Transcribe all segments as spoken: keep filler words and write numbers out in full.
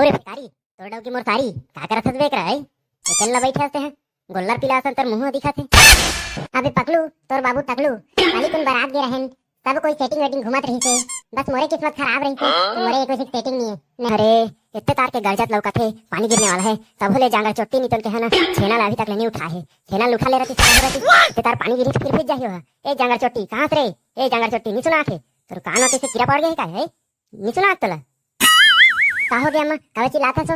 अरे भिखारी, तोर डौकी मोर सारी, का करत हस बे एकरा, हैं? एकेन ला बइठे हस तेहा, गोल्लर पीला असन तोर मुंह दिखत हे। अबे पकलू, तोर बाबू टकलू, काली कुन बरात गे रहेन, सब कोई सेटिंग वेटिंग घूमत रहिसे, बस मोरे किस्मत खराब रहिसे, तो मोरे एको सेटिंग नहीं है। अरे, इतने तार के गरजत लौकत हे, पानी गिरने वाला है, तभो ले जांगर चोट्टी नितोन के है ना, छेना ला अभी तक ले नहीं उठा है, छेना ला उठा ले रहती, सब रहती, इतने तार पानी गिरी फिर भीज जाही हो। ए जांगर चोट्टी, कहाँ से रे? ए जांगर चोट्टी, नहीं सुना आखे? तोर कान में कैसे कीड़ा पड़ गया है का, है? नहीं सुना आख तोला? का हो गया अम्मा, काहे चिल्लात हस?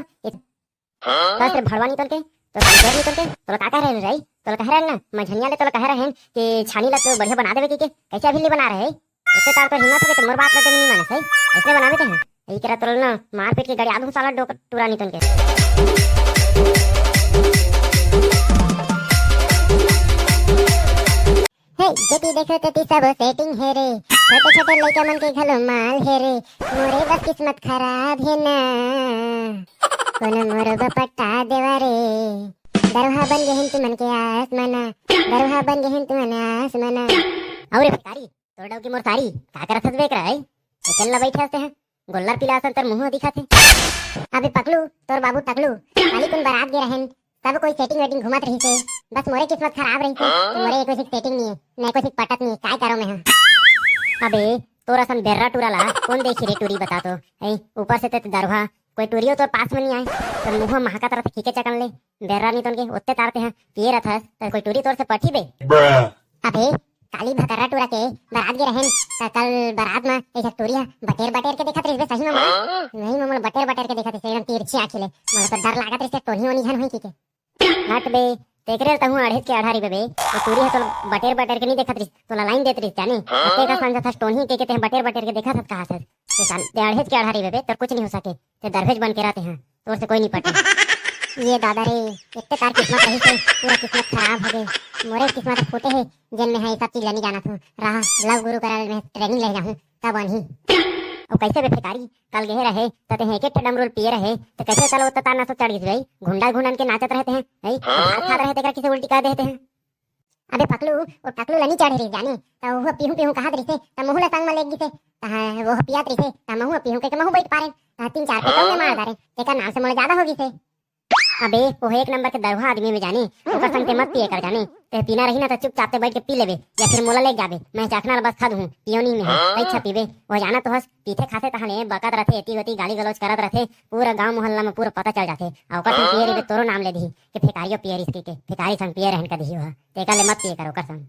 बस रे भड़वा नितोन के, तो पंचर नितोन के, तोला का कह रहे हैं रे? तोला कह रहे हैं ना, मझनिया ले तोला कह रहे हैं कि छानी ला तो बढ़िया बना देवे की के, कैसे अभी ले बना रहे हैं? इतने तार तो हिम्मत हो गई तो मोर बात ला ते नहीं माने, सही? ऐसे बनावे ते हैं? यही करा तोला ना, मारपीट के गड़िया दूं साला डोक टूरा नितोन के। हे, जेती देखो तेती सब सेटिंग हे रे, छोटे छोटे लइका मन के घलो माल हे रे, मोरे बस किस्मत खराब हे ना, कोनो मोरो बर पटा देवा रे, दरहा बन गेहिन तुमन के आस मना, दरहा बन गेहिन तुमन आस मना। अउ रे भिखारी, तोर डौकी मोर सारी, का करत हस बे एकरा, हैं? एकेन ला बइठे हस तेहा, गोल्लर पीला असन तोर मुंह दिखत हे। अबे पकलू, तोर बाबू टकलू, काली कुन बरात गे रहेन, सब कोई सेटिंग वेटिंग घूमत रहिसे, बस मोरे किस्मत खराब रहिसे, तो मोरे एको सेटिंग नहीं है, ना एको पटत नहीं है, काय करो मैं हा? अबे तोर असन बेर्रा टूरा ला कोन देखी रे टूरी बता तो, हैं? ऊपर से ते दरहा, कोई टूरियो तोर पास में नहीं आए, तोर मुंह महकत रथे खीके चकन ले, बेर्रा नितोन के, ओत्ते तार तेहा पिए रथस, त कोई टूरी तोर से पटही बे? अबे काली भकर्रा टूरा के बरात गे रहेन, त कल बरात म एक झन टूरी ह बटेर बटेर के देखत रहिस बे, सही म मोला। नहीं म मोला बटेर बटेर के देखत रहिस, एकदम तिरछी आँखी ले। मोला तो डर लागत रहिस, टोनी ओनी झन होई कहिके। हट बे, तेकरे तहूँ अड़हेज के अड़हा रहिबे बे। वो टूरी ह तोला बटेर बटेर के नहीं देखत रहिस, तोला लाइन देत रहिस जाने। तेका समझत हस टोनी कहिके, ते बटेर बटेर के देखत हस कहाथस। ते साल, ते अड़हेज के अड़हा रहिबे बे, तोर कुछ नहीं हो सके। ते दरभेज बन के रह तेहा, तोर से कोई नहीं पटे। ये दादा रे, इतने तार किस्मत रहिसे, पूरा किस्मत खराब हो गए। मोरे किस्मत फूटे हे, जेन में है ये सब चीज ला नहीं जानत हूँ। रहा, लव गुरु करा ले मैं ट्रेनिंग ले जाहूँ, तब आनही। अउ कैसे बे भिखारी, कल गए रहे, त तेहे एक एक ठे डमरू ल पिए रहे, त कैसे चलो ओत्ता तार नशा चढ़ गिस भाई? घुंडा घुंडन के नाचत रहते हैं, भाई? भात खात रहे, तेकरा किसे उल्टी कर देते हैं? अबे पकलू, वो टकलू ल नी चढ़े रहिस जाने, त वो पीहूं पीहूं कहत रहिसे, त महूं ल संग म लेग गिसे, त हाँ, वो पियत रहिसे, त महूं पीहूं कहिके महूं बइठ पारेन, त तीन चार पेटो में मार डारेन, तेकर नाम से मोला ज्यादा हो गिसे। अबे, वो एक नंबर के दरुहा आदमी में जाने, ओकर संग ते मत पिए कर जाने, ते पीना रही ना त चुपचाप ते बैठ के पी लेबे, या फिर मोला लेग जाबे, मैं चखना ल बस खा दूं, पियो नहीं में, तै अच्छा पीबे, वो जाना तो हस, पीथे खाथे तहाने बकत रथे, एती ओती गाली गलौज करत रथे, पूरा गांव मोहल्ला में पूरा पता चल जाथे, आ ओकर संग पिए रहिबे तोरो नाम ले दिही, कि भिखारियो पिए रिहिस कहिके, भिखारी संग पिए रहेन कहिही ओह। तेकर ले मत पिए कर ओकर संग।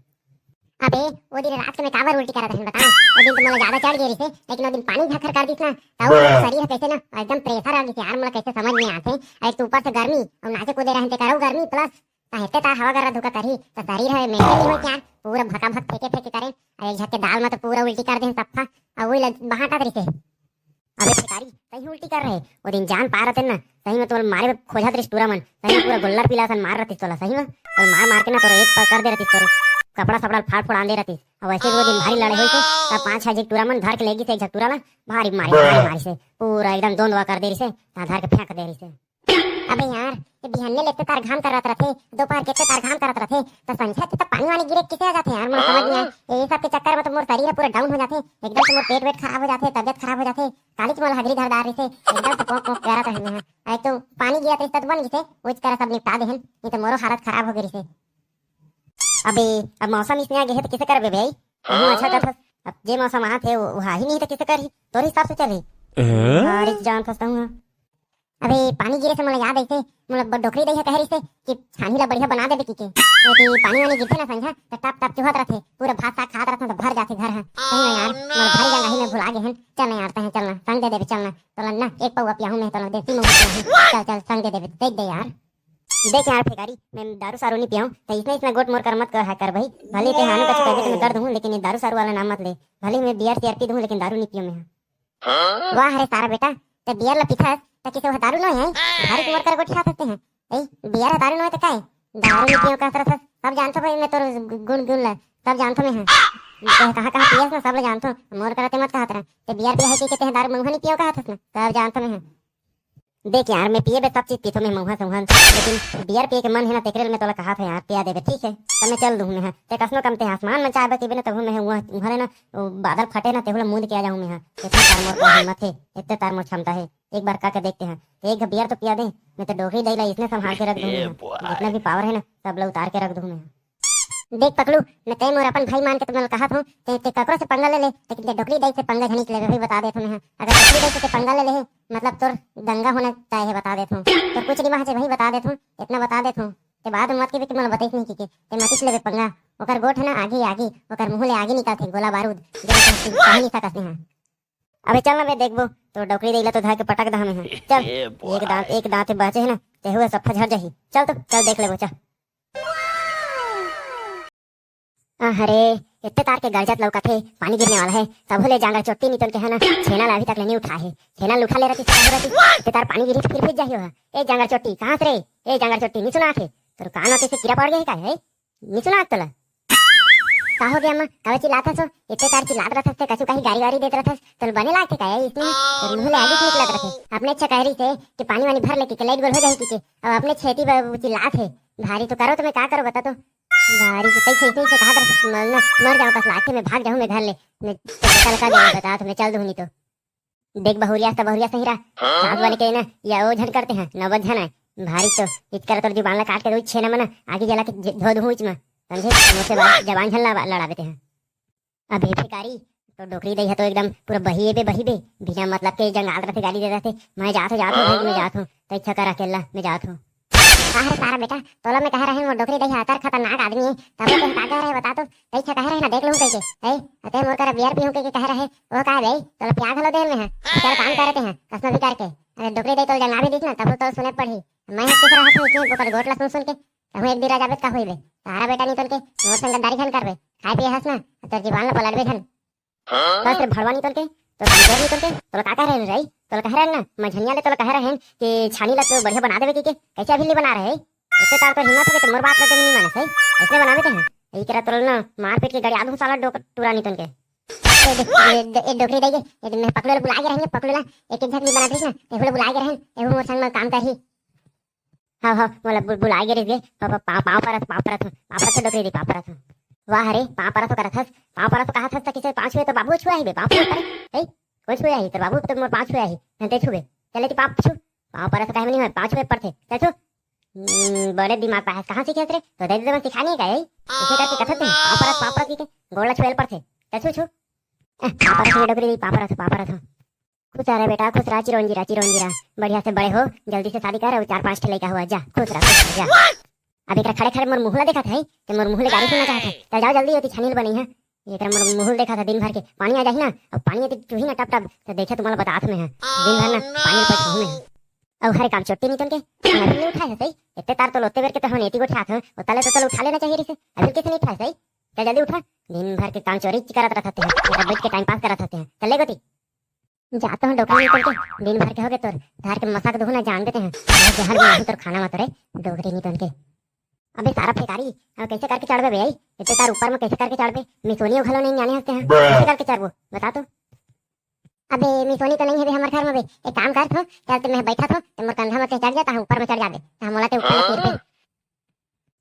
अबे, वो दिन रात के मैं काबर उल्टी करत रहेन बताओ? वो दिन तो मोला ज्यादा चढ़ गए रहिसे, लेकिन वो दिन पानी झखर कर दिस ना, त वो शरीर ह कैसे ना एकदम प्रेशर आ गिस यार, मोला कैसे समझ नहीं आथे। एक तो ऊपर से गर्मी, और नाचे कूदे रहेन तेकर अउ गर्मी, प्लस त हेते तार हवा गर्रा धुका करही, त शरीर ह मेंटेन नहीं होय यार, पूरा भका भक फेंके फेंके करे, और एक झटके दाल में तो पूरा उल्टी कर देन सफा, और वही लग बहाटा तरीके। अबे भिखारी, सही उल्टी कर रहे। वो दिन जान पा रहे ना, सही में तोला मारे खोजत रहिस टूरा मन, सही में पूरा गोल्लर पीला सन मार रहतिस तोला, सही में। तोला मार मार के ना तोरा एक पर कर दे रहतिस, तोरा कपड़ा सपड़ा फाड़ फोड़ आन दे रहतिस। अब वैसे भी वो दिन भारी लड़ाई होइसे, तब पांच छह झिक टूरा मन धर के ले गिस एक झक टूरा ला, भारी मारी, भारी मारी से, पूरा एकदम दोंदवा कर दे रहिसे, ता धर के फेंक दे रहिसे। अबे यार, ये बिहन्ने ले इतने तार घाम करत रथे, दोपहर के इतने तार घाम करत रथे, त संझा के त पानी वानी गिरे किसे आ जाथे यार, मोला समझ नहीं आए। ये सब के चक्कर में तो मोर शरीर पूरा डाउन हो जाथे, एकदम से मोर पेट वेट खराब हो जाथे, तबियत खराब हो जाथे। काली के मोला हगरी धरदार रहिसे, एकदम से पोंक पोंक करत रहे मैं। अरे तो पानी गिरत रहिस त बन गिसे, उच करा सब निपटा देहन, नहीं तो मोरो हालत खराब हो गई रहिसे। अबे, अब मौसम इसने आगे है तो कैसे करबे भाई? हाँ? अच्छा करथस, अब जे मौसम आत है वो, वो हा ही नहीं तो कैसे करही? तोरे हिसाब से चलही। ए? बारिश जान फंसता हूँ। अबे पानी गिरे से मोला याद आइसे, मोला ब-, डोकरी दई ह कहे रहिसे कि छानी ला बढ़िया बना देबे कहिके। एती पानी वानी गिरथे ना संझा, त टप टप चुहत रथे, पूरा भात साग खात रथे त भर जाथे घर ह। सही में यार, मोर भारी रंगाही में भुला गे हन। चल ना यार, तहे चल ना, संग दे देबे, चल ना, तोला ना एक पौवा पियाहूं मैं, तोला देसी महुआ पियाहूं। चल चल, संग दे देबे, दे दे यार। देख यार भिखारी, मैं दारू सारू नहीं पियाऊं, त इसने इसने गोठ मोर कर मत कहा कर भाई। भले ते हानु कछु कहे तो मैं कर दूं, लेकिन ये दारू सारू वाला नाम मत ले। भले मैं बियर सियर पी दूं, लेकिन दारू नहीं पियो मैं। वाह रे सारा बेटा, ते बियर ला पीथस, त किसे वो दारू नोहे है? भारी कुंवर कर गोठियात हस ते हैं। ए, बियर ह दारू नोहे त काय? दारू नहीं पियो कहत रथस, सब जानथो भाई मैं तोर गु-, गुण गुण ला, सब जानथो मैं, हाँ। ते कहाँ कहाँ पियस ना, सब ला जानथो, मोर करा ते मत कहत रह। ते बियर पिया है कि, कि ते दारू मंगवा नहीं पियो कहत हस ना, सब जानथो मैं, हाँ। देख यार, मैं पिए बे सब चीज पीथों मैं, महुआ सहुआ, लेकिन बियर पिए के मन हे ना, तेकरे ले मैं तोला कहात हों यार, पिया देबे, ठीक हे? तब मैं चल दूहूं मैं, हां। ते कसनो कम ते आसमान में चाय बा पीबे ना, तबहू मैं उहां, उहां ले ना, वो बादल फटे ना, तेहू ला मूंद के आ जाहूं मैं, हां। इतने तार मोर का हिम्मत हे, इतने तार मोर क्षमता हे, एक बार करके देखते हैं। एक बियर तो पिया दे, मैं तो डोकरी दाई ला इसने संभाल के रख दूहूं मैं, हां। जितना भी पावर हे ना, सब ला उतार के रख दूहूं मैं, हां। देख पकलू, मैं तय मोर अपन भाई मान के तुमन कहात हों, ते, ते ककरो से पंगा ले ले, लेकिन ते डोकरी दाई से पंगा झनिक लेबे, भाई बता देत हों मैं, हां। अगर डोकरी दाई से ते पंगा ले ले हे, मतलब तोर गंगा होना तय हे, बता देत हों। तोर कुछ नहीं बांचे भाई, बता देत हों, इतना बता देत हों। ते बाद में मत के भी कि मोला बताइस नहीं कि के, ते मतिस लेबे पंगा। ओकर गोठ हे ना आगी आगी, ओकर मुंह ले आगी निकलथे, गोला बारूद, जैसे कहीं नहीं सकत हे। अबे चल ना बे, देखबो तो डोकरी दाई ला तो धर के पटक दहा मैं, हां। चल, एक दांत, एक दांत बांचे हे ना, तेहू सब झर जाही। चल तो, चल देख लेबो, चल। अहरे, इतने तार के गरजत लौकत हे, पानी गिरने वाला हे, तभो ले जांगर चोट्टी नितोन के हे ना, छेना ला अभी तक ले नहीं उठा हे। छेना ल उठा ले रहतिस, तभो रहतिस, इतने तार पानी गिरही त फिर भीज जाही ओहा। ए जांगर चोट्टी, कहां से रे? ए जांगर चोट्टी, नहीं सुनात हे? तोर कान में कइसे कीरा पड़ गे हे का हे? नहीं सुनात तोला? का हो गे अम्मा? काबर चिल्लात हस ओ? इतने तार चिल्लात रहथस ते, कछु कहीं गारी वारी देत रहथस, तोला बने लागथे का ए इसने? तोर मुंह ले आगी निकलत रथे। अपने अच्छा कहे रहिस हे कि पानी वानी भर ले कि लाइट गोल हो जाही कि के। अब अपने छेती ब-, चिल्लात हे। भारी तो करो तो मैं का करो बता तो? भारी तो तइसे, तइसे कहात रहथस, मर, मर जाऊं कस लागथे, मैं भाग जाहूं मैं घर ले। मैं चल का जाऊं बता तो मैं चल दूं नहीं तो। देख बहुरिया त बहुरिया सही रहा। सास बने के ना, या ओ झन करते हैं, नौबत झन आए। भारी तो इतकर तोर जुबान ला काट के दो छेना मना, आगी जला के ज-, धो दूं इच में। समझे? मोर से बात, जबान झन ला लड़ावे ते हैं। अबे भिखारी, तोर डोकरी दाई ह तो एकदम पूरा बही ए बे, बही बे। बिना मतलब के जंगाल रहते, गाली दे रहते। मैं जात हों, जात हों भाई, मैं जात हों। तैं इच्छा कर अकेला, मैं जात हों। का रे सारा बेटा, तोला मैं कहे रहें, मोर डोकरी दाई ह अतका खतरनाक आदमी हे, तब तैं का कहे रहे बता तो? तैं इच्छा कहे रहे ना, देख लूं कहिके। ए, अते मोर करा बियर पीहूं कहिके कहे रहे, ओ का बे, तोला पिया घलो देहूं मैं, चल काम करते हैं, कसनो भी करके। अरे डोकरी दाई तोला जंगा भी दिस ना, तब तो सुने पड़ही। मैं हस किस रहत हूं, इसमें ओकर गोठ ला सुन सुन के, कहूं एक दिन रह जाबे त का होइबे? सारा बेटा नितोन के, मोर संग गद्दारी झन करबे, खाए पिए हस ना, तोर जीवन ला पलटबे झन। हाँ? कस रे भड़वा निकल के, तो कमजोर निकल के, तोला का कह रहे हैं रे? तोला कह रहे हैं ना, मझनिया ले तोला कह रहे हैं कि छानी ला तो बढ़िया बना देवे कहिके, कैसे अभी नहीं बना रहे? इतने तार तो हिम्मत हो गई तो मोर बात ला तो नहीं मानस है, ऐसे बनावे ते हैं। यही करा तोला ना, मार पीट के गड़िया दूं साला डोक-, टूरा निकल के। ए, ए, ए, ए, डोकरी दाई गे, ए, मैं पकलू ला बुला के रहेंगे, पकलू ला, एक एक झन नहीं बना रही ना, एहू ला बुला के रहें, एहू मोर संग में काम करही। हव, हव, मोला बु-, बुलाए गे रिहिस गे। प-, प-, पाँव, पाँव परत, पाँव परत हूँ, पाँव परत हूँ, डोकरी दी, पाँव परत हूँ। वाह रे, पाँव परत हो करत हस, पाँव परत हो कहत हस त किसे पाँव छुए त बाबू छुआ ही बे, पाँव छुए परे। ए, कोन छुए ही? तोर बाबू तो मोर पाँव छुए ही, धनते छुबे। चले ती पाँव छू, पाँव परत हो कहे में नहीं होय, पाँव छुए पड़थे। चल छू। हम्म, बड़े दिमाग पाए हस, कहाँ सीखे हस रे? तो दाई ददा मन सिखानी है का यही? इसे करके कथत नहीं, पाँव परत, पाँव परत की के, गोड़ ला छुए ल पड़थे। चल छू, छू। ए, पाँव परत हो डोकरी दी, पाँव परत हो, पाँव परत हो। खुश रह रे बेटा, खुश रह, चिरंजीव रह, चिरंजीव रह। बढ़िया से बड़े हो, जल्दी से शादी कर अउ चार पांच ठे लइका हुआ, जा, खुश रह, खुश रह, जा। अब एकरा खड़े खड़े मोर मुंह ला देखत है, ते मोर मुंह ले गारी सुनना चाहत है। चल जाओ जल्दी, ओती छानी ल बनई है। एकरा मोर मुंह ल देखत है दिन भर के, पानी आ जाही ना, अब पानी एती चुही ना टप टप, त देखे तुम्हारा बतात में है। दिन भर ना पानी ल पछाहू में है। अउ हरे काम चोट्टी निकल के, अभी नहीं उठाए है सही। इतने तार तो लोते बेर के तो हम एती गोठियात हो, ओ तले तो तले उठा लेना चाहिए रिसे। अभी कैसे नहीं उठाए सही? चल जल्दी उठा। दिन भर के काम चोरी करत रहते हैं, बैठ के टाइम पास करत रहते हैं। चल ले गोती। जात हूँ डोकरी निकल के, दिन भर के हो गए तोर, धार के मसाक दुहू ना जान देते हैं। मैं जहर भी नहीं तोर खाना में तोरे, डोकरी निकल के। अबे सारा फेकारी, अब कैसे करके चढ़बे बे आई? इतने तार ऊपर में कैसे करके चढ़बे? मिसोनियो घलो नहीं जाने हंसते हैं। कैसे करके चढ़बो? बता तो। अबे मिसोनी तो नहीं है बे हमर घर में बे। एक काम कर थो, चल ते मैं बैठा थो, ते मोर कंधा में ते चढ़ जा, तहाँ ऊपर में चढ़ जाबे। तहाँ मोला ते ऊपर में गिर दे।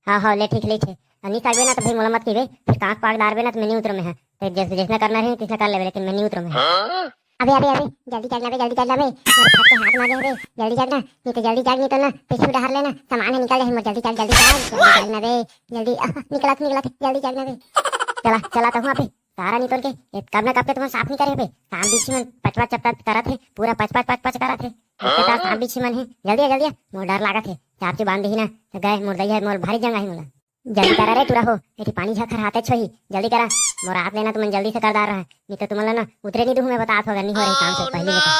हाँ, हाँ, ले ठीक, ले ठीक। अब नहीं सकबे ना तो भाई मोला मत कहिबे, फिर कांख पाक डारबे ना तो मैं नहीं उतरो मैं, हाँ। तो जैसे, जैसना करना रही, तैसना कर लेबे, लेकिन मैं नहीं उतरो मैं, हाँ। अबे, अबे, अबे, जल्दी चढ़ना बे, जल्दी चढ़ना बे, मोर फट के हाथ मांगे रे, जल्दी चढ़ना, नहीं तो जल्दी चढ़, नहीं तो ना, पीछू डहर लेना, सामान है निकल जाए, मोर जल्दी चढ़, जल्दी चढ़, जल्दी चढ़ना बे, जल्दी, आह, निकलत, निकलत, जल्दी चढ़ना बे। चला, चला तो हूँ अबे, सारा निकल के, ये कब ना कब के तुम्हारा साफ नहीं करे बे, काम बीच में पचपच चपचप करत है, पूरा पचपच पचपच करत है, इतने तार सांप बिच्छी मन हे। जल्दी आ, जल्दी आ, मोर डर लागत हे। चाप चुबान देही ना, त गए, मोर दई हे, मोर भारी जंग आही मोला। जल्दी करा रे टूरा हो, एती पानी झखर हाथे छोही, जल्दी करा। मोर हाथ लेना तुमन जल्दी से कर डार रहा, नहीं तो तुमन ला ना उतरे नहीं दूँ मैं, बतात हो, अगर नहीं हो रही काम से पहले लेकर।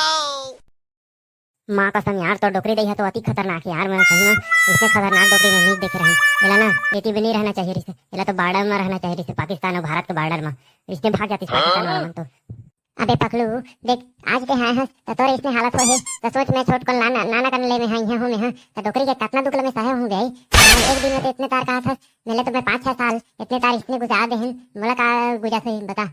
माँ कसम यार, तोर डोकरी दई हे तो अति खतरनाक हे यार, मैं सही में इसने खतरनाक डोकरी में नहीं देखे रही। एला ना एती भी नहीं रहना चाहिए रिसे, एला तो बॉर्डर में रहना चाहिए रिसे, पाकिस्तान और भारत के बॉर्डर में। इसने भाग जाती पाकिस्तान वाला मन तो। अबे पकलू, देख, आज के हाँ हस, त तोर इसने हालत हो हे, त सोच मैं छोट कन लाना, नाना कन ले में हाँ, इहाँ हूँ मैं हाँ, त डोकरी के कतना दुख ल मैं सहे हूँ बे। हाँ, एक दिन में तो इतने तार कहा थस, मिले तो मैं पाँच छह साल, इतने तार इसने गुजार देहन, मोला का गुजार से बता।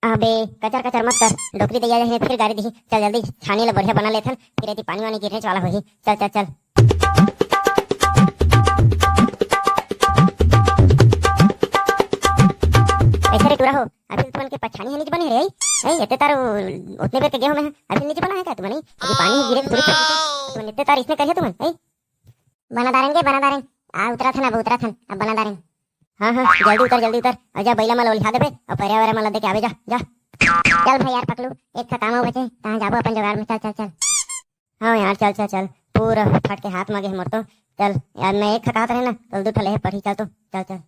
अबे, कचर कचर मत कर, डोकरी दइया जही फिर गारी दिही। चल जल्दी छानी ला बढ़िया बना लेथन, फिर एती पानी वानी गिरने वाला होही। चल चल चल। ऐसे रे टूरा हो, अभी तुमन के पछानी ह निच बने रे। ए, एते तार उ-, ओतने बेर के गे हों मैं, अभी निच बना हे का तुमन? अभी पानी ह गिरे के शुरू कर देथे। तुमन एते तार इसने करिया तुमन, ए? बना दारेंगे, बना दारेंगे। आ, उतरा थन, अब उतरा थन, अब बना दारेंगे। हाँ, हाँ, जल्दी उतर, जल्दी उतर। अउ जा, बइला मन ला ओलिहा देबे, अउ पैरा वैरा मन ला दे के आबे, जा, जा। चल भाई यार पकलू, एक ठा काम अउ बचे, तहाँ जाबो अपन जुगाड़ में, चल, चल, चल। हाँ यार, चल, चल, चल। पूरा फट के हाथ मा गे हे मोर तो। चल यार, मैं एक ठा कहत रहे ना, कल दू ठा लेहे पड़ही, चल तो, चल, चल।